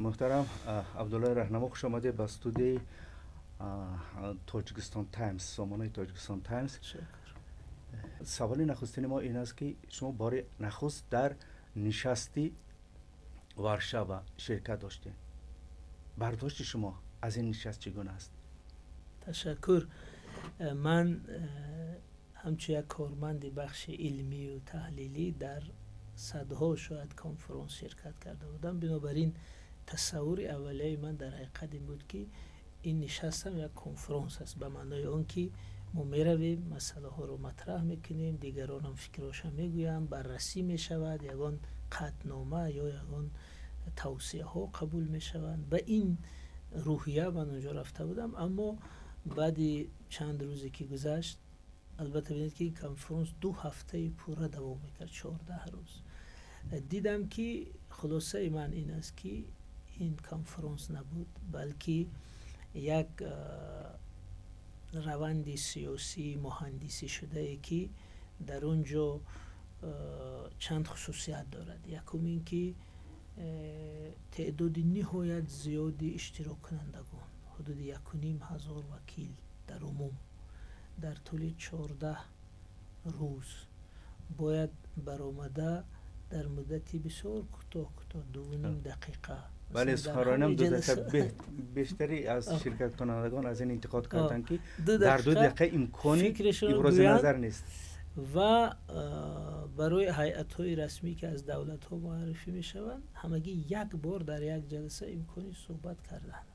Муҳтарам Абдуллои Раҳнамо, хуш омадед ба студияи Тоҷикистон Таймс, сомонаи Тоҷикистон Таймс. Саволи нахустини мо ин аст, ки шумо бори нахуст дар нишасти Варшава ширкат доштед. Бардошти шумо аз ин нишаст чӣ гуна аст? Ташаккур. Ман ҳамчун як корманди бахши илмию таҳлилӣ дар садҳо шояд конфронс ширкат карда будам. Бинобар ин тасаввури аввалияи ман дар ҳақиқат ин буд, ки ин нишастам як конфронс аст, ба маънои он ки мо меравем, масъалаҳоро матраҳ мекунем, дигаронам фикроша мегӯянд, баррасӣ мешавад, ягон қатънома ё ягон тавсияҳо қабул мешаванд. Ба ин рӯҳия ман онҷо рафта будам. Аммо баъди чанд рӯзе ки гузашт, албатта бинед, ки конфронс 2 ҳафтаи пурра давом мекард, 14 рӯз, дидам, ки хулосаи ман ин аст, ки ин конфронс набуд, балки як раванди сиёсии муҳандисӣ шудае, ки дар он ҷо чанд хусусият дорад. Якум ин ки теъдоди ниҳоят зиёди иштироккунандагон, ҳудуди 1500 вакил дар умум, дар тӯли 14 рӯз бояд баромада, дар муддати бисёр кӯтоҳ кӯтоҳ, 2,5 дақиқа. Бале, суханронам 2 дақиқа. Бештари аз ширкаткунандагон аз ин интиқод карданд, ки дар 2 дақиқа имкони ибрози назар нест. Ва барои ҳайатҳои расмӣ, ки аз давлатҳо муаррифӣ мешаванд, ҳамагӣ як бор дар як ҷаласа имкони суҳбат кардан аст.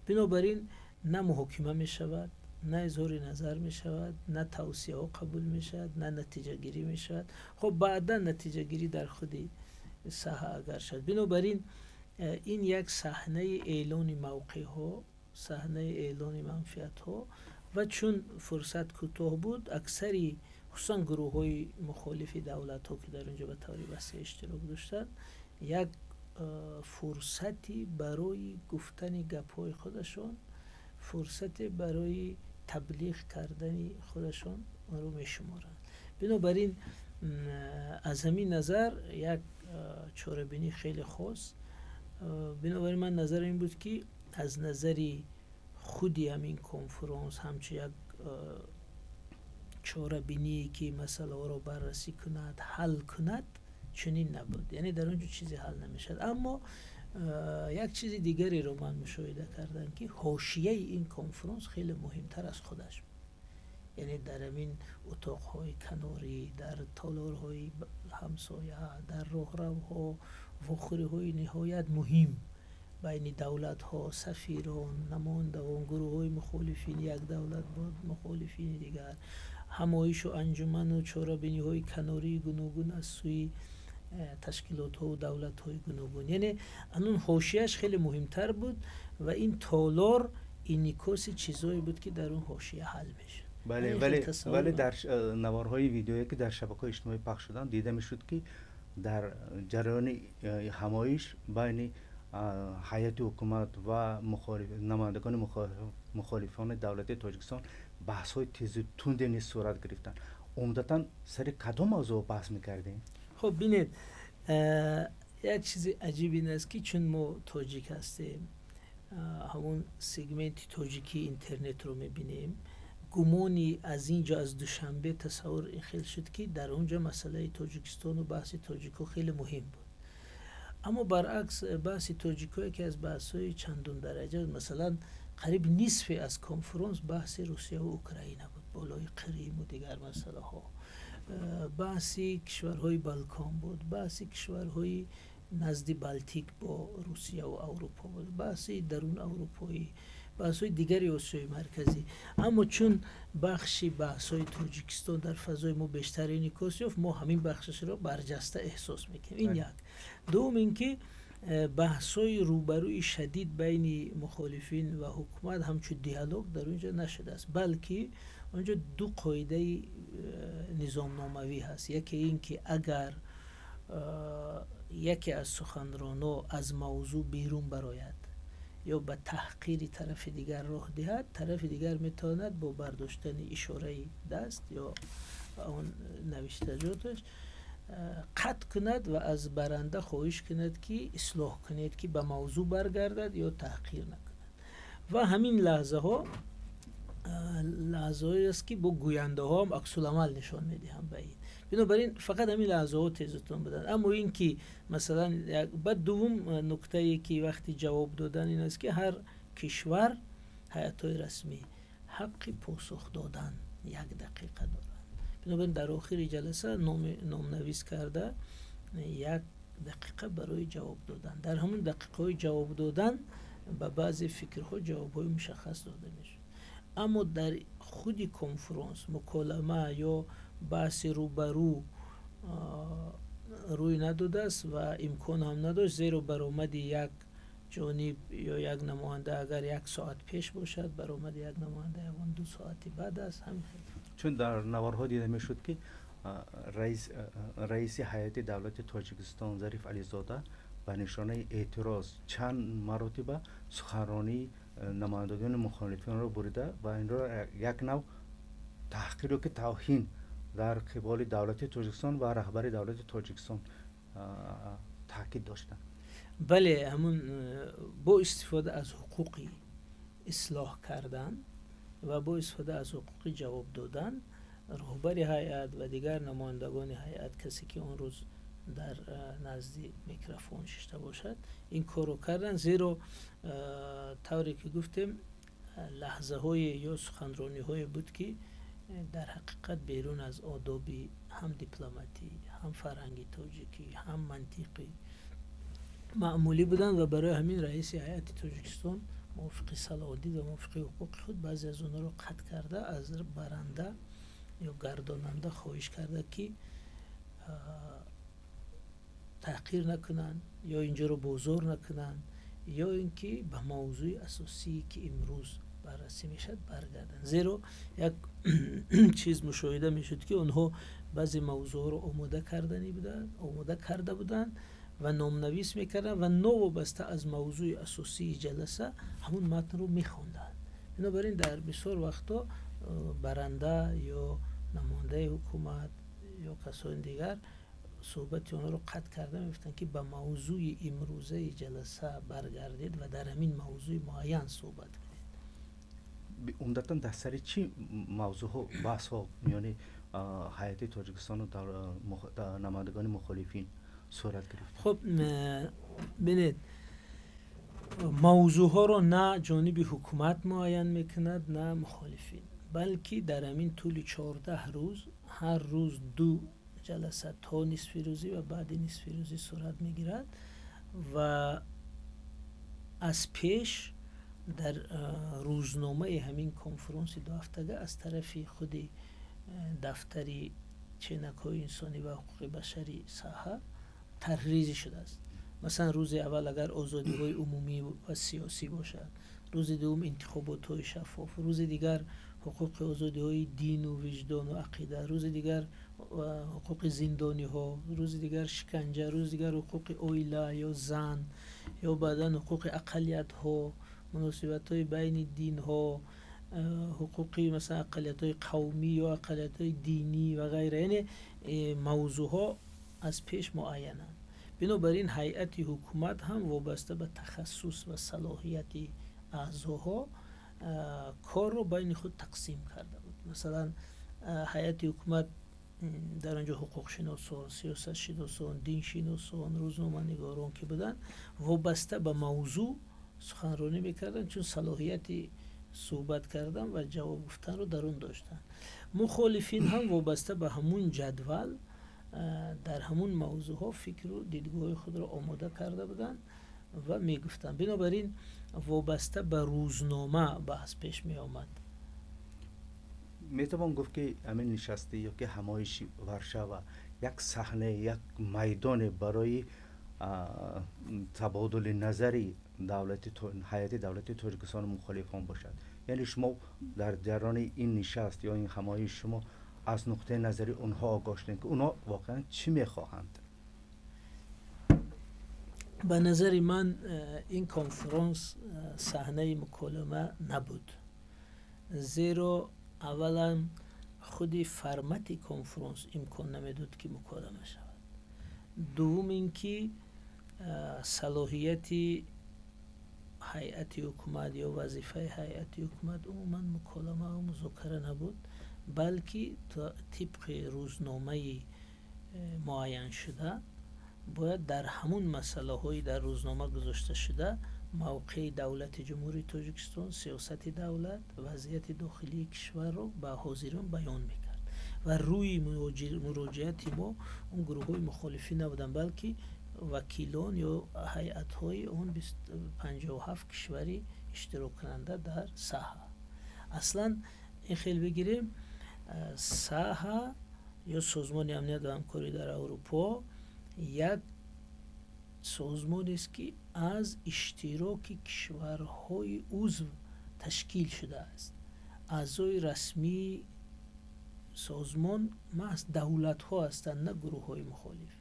Бинобар ин на муҳокима мешавад, на изҳори назар мешавад, на тавсияҳо қабул мешавад, на натиҷагирӣ мешавад. Хоб, баъдан натиҷагирӣ дар худи саҳа агар шавад. Бинобар ин ин як саҳнаи эълони мавқеъҳо, саҳнаи эълони манфиатҳо. Ва чун фурсат кӯтоҳ буд, аксари, хусусан гурӯҳҳои мухолифи давлатҳо, ки дар он ҷо ба таври васеъ иштирок доштанд, як фурсати барои гуфтани гапҳои худашон, фурсате барои таблиғ кардани худашон онро мешуморанд. Бинобар ин аз ҳамин назар як чорабинӣ хеле хос. Бинобар ин ман назарам ин буд, ки аз назари худи ҳамин конфронс ҳамчун як чорабиние, ки масъалаҳоро баррасӣ кунад, ҳал кунад, чунин набуд, яъне дар он ҷо чизе ҳал намешавад. Аммо як чизи дигареро ман мушоҳида кардам, ки ҳошияи ин конфронс хеле муҳимтар аз худаш буд. Яъне дар ҳамин утоқҳои канорӣ, дар толорҳои ҳамсоя, дар роҳравҳо вохӯриҳои ниҳоят муҳим байни давлатҳо, сафирон, намояндагон, гурӯҳҳои мухолифини як давлат бо мухолифини дигар, ҳамоишу анҷуману чорабиниҳои канории гуногун аз сӯи ташкилотҳову давлатҳои гуногун, яъне анун ҳошияш хеле муҳимтар буд ва ин толор инъикоси чизое буд, ки дар он ҳошия ҳал мешуд. Бале, вале дар наворҳои видеое, ки дар шабакаҳои иҷтимоӣ пахш шуданд, дида мешуд, ки дар ҷараёни ҳамоиш байни ҳайати ҳукумат ва намояндагони мухолифони давлати Тоҷикистон баҳсҳои тезу тунде низ сурат гирифтанд. Умдатан сари кадом мавзӯъ баҳс мекардем? Хуб, бинед, як чизи аҷиб ин аст, ки чун мо тоҷик ҳастем, ҳамон сегменти тоҷикии интернетро мебинем, гумони аз ин ҷо, аз Душанбе, тасаввур ин хел шуд, ки дар он ҷо масъалаи Тоҷикистону баҳси тоҷикҳо хеле муҳим буд. Аммо баръакс, баҳси тоҷикҳо яке аз баҳсҳои чандум дараҷа. Масалан, қариб нисфе аз конфронс баҳси Русияву Украина буд, болои Қриму дигар масъалаҳо, баҳси кишварҳои Балкон буд, баҳси кишварҳои назди Балтик бо Русияву Аврупо буд, баҳси дарун аврупоӣ, баҳсҳои дигари Осиёи Марказӣ. Аммо чун бахши баҳсҳои Тоҷикистон дар фазои мо бештар инъикос ёфт, мо ҳамин бахшашро барҷаста эҳсос мекунем. Ин як. Дуввум ин ки баҳсҳои рӯбарӯи шадид байни мухолифин ва ҳукумат ҳамчун диалог дар он ҷо нашудааст, балки он ҷо ду қоидаи низомномавӣ ҳаст. Яке ин ки агар яке аз суханроно аз мавзӯъ берун барояд ё ба таҳқири тарафи дигар роҳ диҳад, тарафи дигар метавонад бо бардоштани ишораи даст ё он навиштаҷоташ қатъ кунад ва аз баранда хоҳиш кунад, ки ислоҳ кунед, ки ба мавзӯъ баргардад ё таҳқир накунад. Ва ҳамин лаҳзаҳо лаҳзаҳое аст, ки бо гӯяндаҳо ҳам аксуламал нишон медиҳанд ба ин. Бинобар ин фақат ҳамин лаҳзаҳо тезутун буданд. Аммо ин ки масалан, баъд дуввум нуктае, ки вақти ҷавоб додан, ин аст, ки ҳар кишвар ҳайатҳои расмӣ ҳаққи посух додан як дақиқа доранд. Бинобар ин дар охири ҷаласа номнавис карда як дақиқа барои ҷавоб додан. Дар ҳамон дақиқаҳои ҷавоб додан ба баъзе фикрҳо ҷавобҳои мушаххас дода мешуд. Аммо дар худи конфронс муколама ё баҳси рӯбарӯ рӯй надодааст ва имкон ҳам надошт, зеро баромади як ҷониб ё як намоянда агар як соат пеш бошад, баромади як намоянда ягон 2 соати баъд аст. Ҳамин. Чун дар наворҳо дида мешуд, ки раиси ҳайати давлати Тоҷикистон Зариф Ализода ба нишонаи эътироз чанд маротиба суханронии намояндагони мухолифинро бурида ва инро як нав таҳқиру ки тавҳин дар қиболи давлати Тоҷикистон ва раҳбари давлати Тоҷикистон таъкид доштанд. Бале, ҳамун бо истифода аз ҳуқуқи ислоҳ кардан ва бо истифода аз ҳуқуқи ҷавоб додан роҳбари ҳайат ва дигар намояндагони ҳайат, касе ки он рӯз дар назди микрофон шишта бошад, ин корро карданд. Зеро тавре ки гуфтем, лаҳзаҳое ё суханрониҳое буд, ки дар ҳақиқат берун аз одоби ҳам дипломатӣ, ҳам фарҳанги тоҷикӣ, ҳам мантиқи маъмулӣ буданд. Ва барои ҳамин раиси ҳайати Тоҷикистон мувофиқи салоҳдид ва мувофиқи ҳуқуқи худ баъзе аз онҳоро қатъ карда, аз баранда ё гардонанда хоҳиш карда, ки таҳқир накунанд ё инҷоро бозор накунанд, ё ин ки ба мавзӯи асосие, ки имрӯз баррасӣ мешавад, баргарданд. Зеро як чиз мушоҳида мешуд, ки онҳо баъзе мавзӯъҳоро омода кардани буданд, омода карда буданд ва номнавис мекарданд ва новобаста аз мавзӯи асосии ҷаласа ҳамун матнро мехонданд. Бинобар ин дар бисёр вақтҳо баранда ё намояндаи ҳукумат ё касони дигар суҳбати онҳоро қатъ карда мегуфтанд, ки ба мавзӯи имрӯзаи ҷаласа баргардед ва дар ҳамин мавзӯи муайян суҳбат кунед. Умдатан дар сари чӣ мавзӯъҳо баҳсҳо миёни ҳайати Тоҷикистону намояндагони мухолифин сурат гирифт? Хуб, бинед, мавзӯъҳоро на ҷониби ҳукумат муайян мекунад, на мухолифин, балки дар ҳамин тӯли 14 рӯз ҳар рӯз ду ҷаласа то нисфи рӯзӣ ва баъди нисфи рӯзӣ сурат мегирад ва аз пеш дар рӯзномаи ҳамин конфронси дуҳафтага аз тарафи худи дафтари ченакҳои инсонӣ ва ҳуқуқи башари саҳа тарҳрезӣ шудааст. Масалан, рӯзи аввал агар озодиҳои умумӣ ва сиёсӣ бошад, рӯзи дуввум интихоботҳои шаффоф, рӯзи дигар ҳуқуқи озодиҳои дину виҷдону ақида, рӯзи дигар ҳуқуқи зиндониҳо, рӯзи дигар шиканҷа, рӯзи дигар ҳуқуқи оила ё зан, ё баъдан ҳуқуқи ақаллиятҳо, муносибатҳои байни динҳо, ҳуқуқи масалан ақаллиятҳои қавмӣ ё ақаллиятҳои динӣ ва ғайра. Яъне мавзӯъҳо аз пеш муайянанд. Бинобар ин ҳайати ҳукумат ҳам вобаста ба тахассус ва салоҳияти аъзоҳо корро байни худ тақсим карда буд. Масалан, ҳайати ҳукумат дар он ҷо ҳуқуқшиносон, сиёсатшиносон, диншиносон, рӯзноманигорон ки буданд, вобаста ба мавзӯъ суханронӣ мекарданд, чун салоҳияти суҳбат кардан ва ҷавоб гуфтанро дар он доштанд. Мухолифин ҳам вобаста ба ҳамун ҷадвал дар ҳамун мавзӯъҳо фикру дидгоҳҳои худро омода карда буданд ва мегуфтанд. Бинобар ин вобаста ба рӯзнома баҳс пеш меомад. Метавон гуфт, ки ҳамин нишасти ё ки ҳамоиши Варшава як саҳне, як майдоне барои табодули назари давлати ҳайати давлати Тоҷикистону мухолифон бошад? Яъне шумо дар ҷараёни ин нишаст ё ин ҳамоиш шумо аз нуқтаи назари онҳо огоҳ шудем, ки онҳо воқеан чӣ мехоҳанд? Ба назари ман, ин конфронс саҳнаи муколама набуд, зеро аввалан худи формати конфронс имкон намедод, ки муколама шавад. Дуввум ин ки салоҳияти ҳайати ҳукумат ё вазифаи ҳайати ҳукумат умуман муколама ва музокара набуд, балки тибқи рӯзномаи муайяншуда бояд дар ҳамун масъалаҳои дар рӯзнома гузошташуда мавқеи давлати Ҷумҳурии Тоҷикистон, сиёсати давлат, вазъияти дохилии кишварро ба ҳозирон баён мекард. Ва рӯи муроҷиати мо он гурӯҳҳои мухолифӣ набуданд, балки вакилон ё ҳайатҳои он 57 кишвари иштироккунанда дар саҳа. Аслан ин хел бигирем, саҳа ё Созмони амният ва ҳамкорӣ дар Аврупо як созмонест, ки аз иштироки кишварҳои узв ташкил шудааст. Аъзои расмии созмон маҳз давлатҳо ҳастанд, на гурӯҳҳои мухолиф.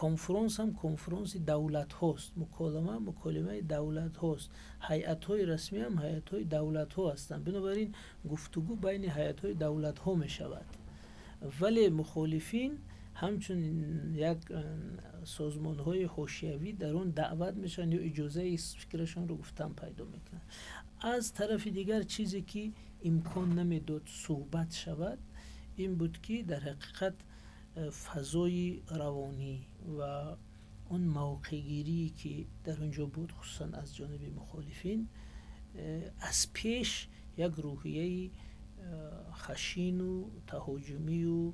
Конфронс ҳам конфронси давлатҳост, муколама муколимаи давлатҳост, ҳайатҳои расмӣ ҳам ҳайатҳои давлатҳо ҳастанд. Бинобар ин гуфтугӯ байни ҳайатҳои давлатҳо мешавад. Вале мухолифин ҳамчун як созмонҳои ҳошиявӣ дар он даъват мешаванд ё иҷозаи фикрашонро гуфтан пайдо мекунанд. Аз тарафи дигар, чизе ки имкон намедод суҳбат шавад, ин буд, ки дар ҳақиқат фазои равонӣ ва он мавқеъгирие, ки дар он ҷо буд, хусусан аз ҷониби мухолифин, аз пеш як рӯҳияи хашину таҳоҷумию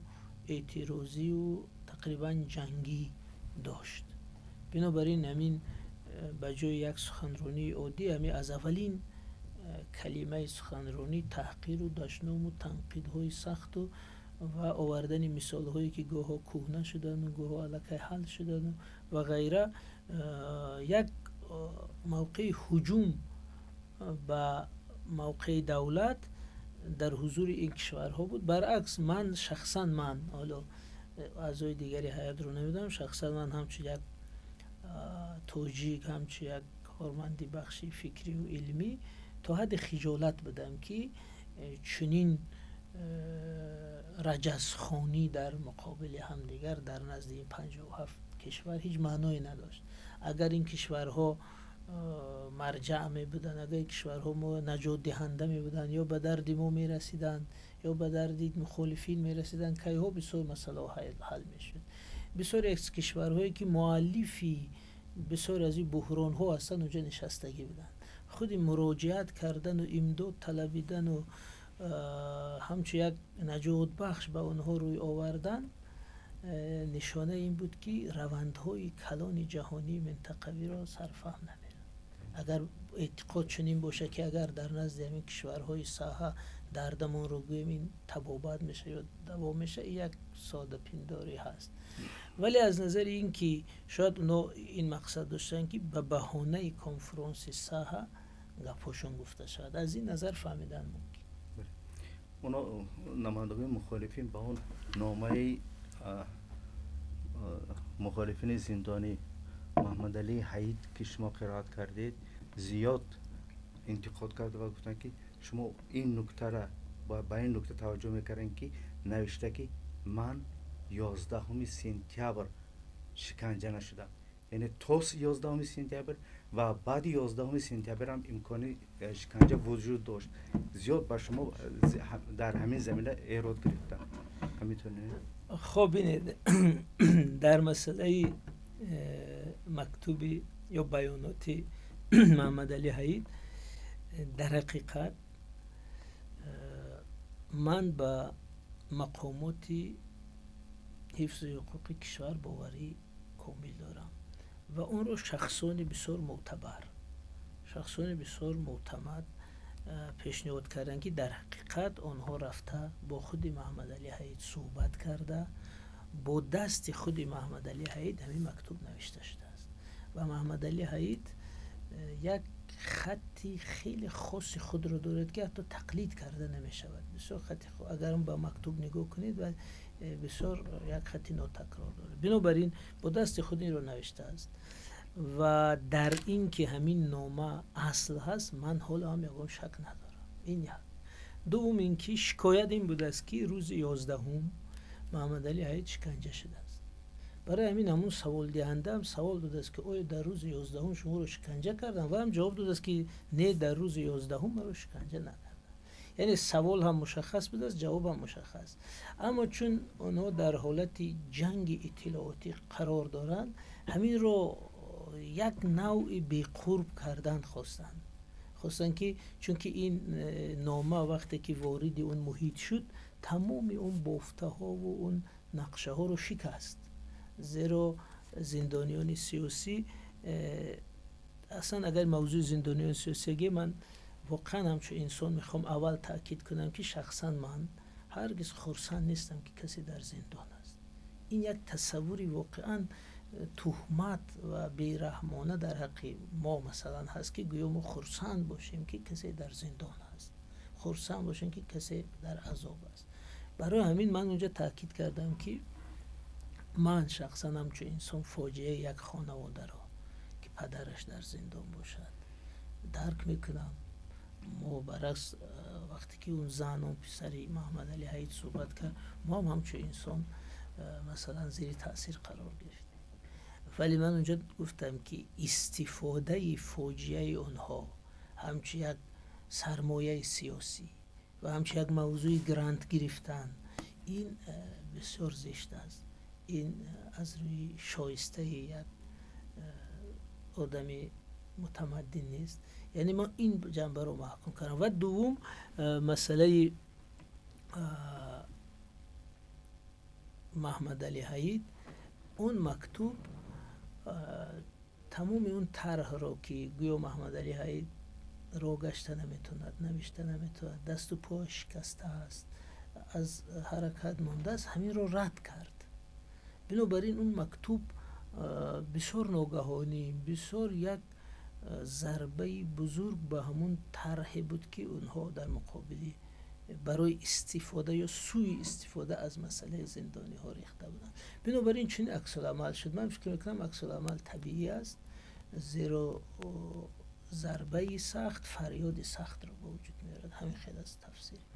эътирозию тақрибан ҷангӣ дошт. Бинобар ин ҳамин ба ҷои як суханронии оддӣ, ҳамин аз аввалин калимаи суханронӣ таҳқиру дашному танқидҳои сахту ва овардани мисолҳое, ки гоҳо кӯҳна шудану гоҳо аллакай ҳал шудану ва ғайра, як мавқеи ҳуҷум ба мавқеи давлат дар ҳузури ин кишварҳо буд. Баръакс, ман шахсан, ман ҳоло аъзои дигари ҳайатро намедонам, шахсан ман ҳамчун як тоҷик, ҳамчун як корманди бахши фикрию илмӣ то ҳадди хиҷолат будам, ки чунин раҷазхонӣ дар муқобили ҳамдигар дар назди ин 57 кишвар ҳеҷ маъное надошт. Агар ин кишварҳо марҷаъ мебуданд, агар ин кишварҳо мо наҷотдиҳанда мебуданд ё ба дарди мо мерасиданд, ё ба дарди мухолифин мерасиданд, кайҳо бисёр масъалаҳо ҳал мешуд. Бисёре аз кишварҳое, ки муаллифи бисёр аз ин буҳронҳо ҳастанд, онҷо нишастагӣ буданд. Худи муроҷиат кардану имдод талабидану ҳамчун як наҷотбахш ба онҳо рӯй овардан нишонаи ин буд, ки равандҳои калони ҷаҳонии минтақавиро сарфаҳм намеранд. Агар эътиқод чунин бошад, ки агар дар назди ҳамин кишварҳои саҳа дардамонро гӯем, ин табобат мешавад ё даво мешавад, як содапиндорӣ ҳаст. Вале аз назари ин ки шояд оно ин мақсад доштанд, ки ба баҳонаи конфронси саҳа гапҳошон гуфта шавад, аз ин назар фаҳмидан мумкин. Оно намояндагони мухолифин ба он номаи мухолифини зиндонӣ Муҳаммадалӣ Ҳаид, ки шумо қироат кардед, зиёд интиқод карда ва гуфтанд, ки шумо ин нуктара ба ин нукта таваҷҷӯҳ мекардем, ки навишта, ки ман 11 сентябр шиканҷа нашудам, яъне то 11 сентябр ва баъди 11 сентябр ҳам имкони шиканҷа вуҷуд дошт. Зиёд ба шумо дар ҳамин замина эрод гирифтам. Ҳамитонед? Хоб, бинед, дар масъалаи мактуби ё баёноти Муҳаммадалӣ Ҳаид, дар ҳақиқат ман ба мақомоти ҳифзи ҳуқуқи кишвар боварӣ комил дорам ва онро шахсони бисёр мӯътабар, шахсони бисёр мӯътамад пешниҳод карданд, ки дар ҳақиқат онҳо рафта бо худи Муҳаммадалӣ Ҳаид суҳбат карда, бо дасти худи Муҳаммадалӣ Ҳаид ҳамин мактуб навишта шудааст. Ва Муҳаммадалӣ Ҳаид як хатти хеле хоси худро дорад, ки ҳатто тақлид карда намешавад. Бисёр хати, агар ба мактуб нигоҳ кунед, ва бисёр як хати нотакрор дорад. Бинобар ин бо дасти худ инро навиштааст ва дар ин ки ҳамин нома асл ҳаст, ман ҳоло ҳам ягон шак надорам. Ин як. Дуввум ин ки шикоят ин будааст, ки рӯзи 11-ум Муҳаммадалӣ Ҳаид шиканҷа шудааст. Барои ҳамин ҳамун саволдиҳанда ҳам савол додааст, ки оё дар рӯзи 11 шуморо шиканҷа карданд, ва ҳам ҷавоб додааст, ки не, дар рӯзи 11 маро шиканҷа накарданд. Яъне савол ҳам мушаххас будааст, ҷавоб ҳам мушаххас. Аммо чун онҳо дар ҳолати ҷанги иттилоотӣ қарор доранд, ҳаминро як навъи беқурб кардан хостанд. Хостанд, ки чунки ин нома вақте ки вориди он муҳит шуд, тамоми он бофтаҳову он нақшаҳоро шикаст. Зеро зиндониёни сиёсӣ, аслан агар мавзӯи зиндониёни сиёсӣ, ман воқеан ҳамчун инсон мехоҳам аввал таъкид кунам, ки шахсан ман ҳаргиз хурсанд нестам, ки касе дар зиндон аст. Ин як тасаввури воқеан туҳмат ва бераҳмона дар ҳаққи мо, масалан, ҳаст, ки гӯё мо хурсанд бошем, ки касе дар зиндон аст, хурсанд бошем, ки касе дар азоб аст. Барои ҳамин ман унҷа таъкид кардам, ки ман шахсан ҳамчун инсон фоҷиаи як хонаводаро, ки падараш дар зиндон бошад, дарк мекунам. Мо баръакс, вақте ки он зан, он писари Маҳмадали Ҳаид суҳбат кард, мо ҳам ҳамчун инсон, масалан, зери таъсир қарор гирифтем. Вале ман унҷо гуфтам, ки истифодаи фоҷиаи онҳо ҳамчун як сармояи сиёсӣ ва ҳамчун як мавзӯи грант гирифтан, ин бисёр зишт аст. Ин аз рӯи шоистаи як одами мутамаддин нест. Яъне ман ин ҷанбаро маҳкум кардам. Ва дуввум, масъалаи Маҳмадали Ҳаид, он мактуб тамоми он тарҳро, ки гӯё Маҳмадали Ҳаид роҳ гашта наметавонад, навишта наметавонад, дасту пояш шикаста аст, аз ҳаракат мондааст, ҳаминро рад кард. Бинобар ин он мактуб бисёр ногаҳонӣ, бисёр як зарбаи бузург ба ҳамун тарҳе буд, ки онҳо дар муқобили барои истифода ё сӯи истифода аз масъалаи зиндониҳо рехта буданд. Бинобар ин чунин аксуламал шуд. Ман фикр мекунам, аксуламал табиӣ аст, зеро зарбаи сахт фарёди сахтро ба вуҷуд меорад. Ҳамин хел аст тафсири.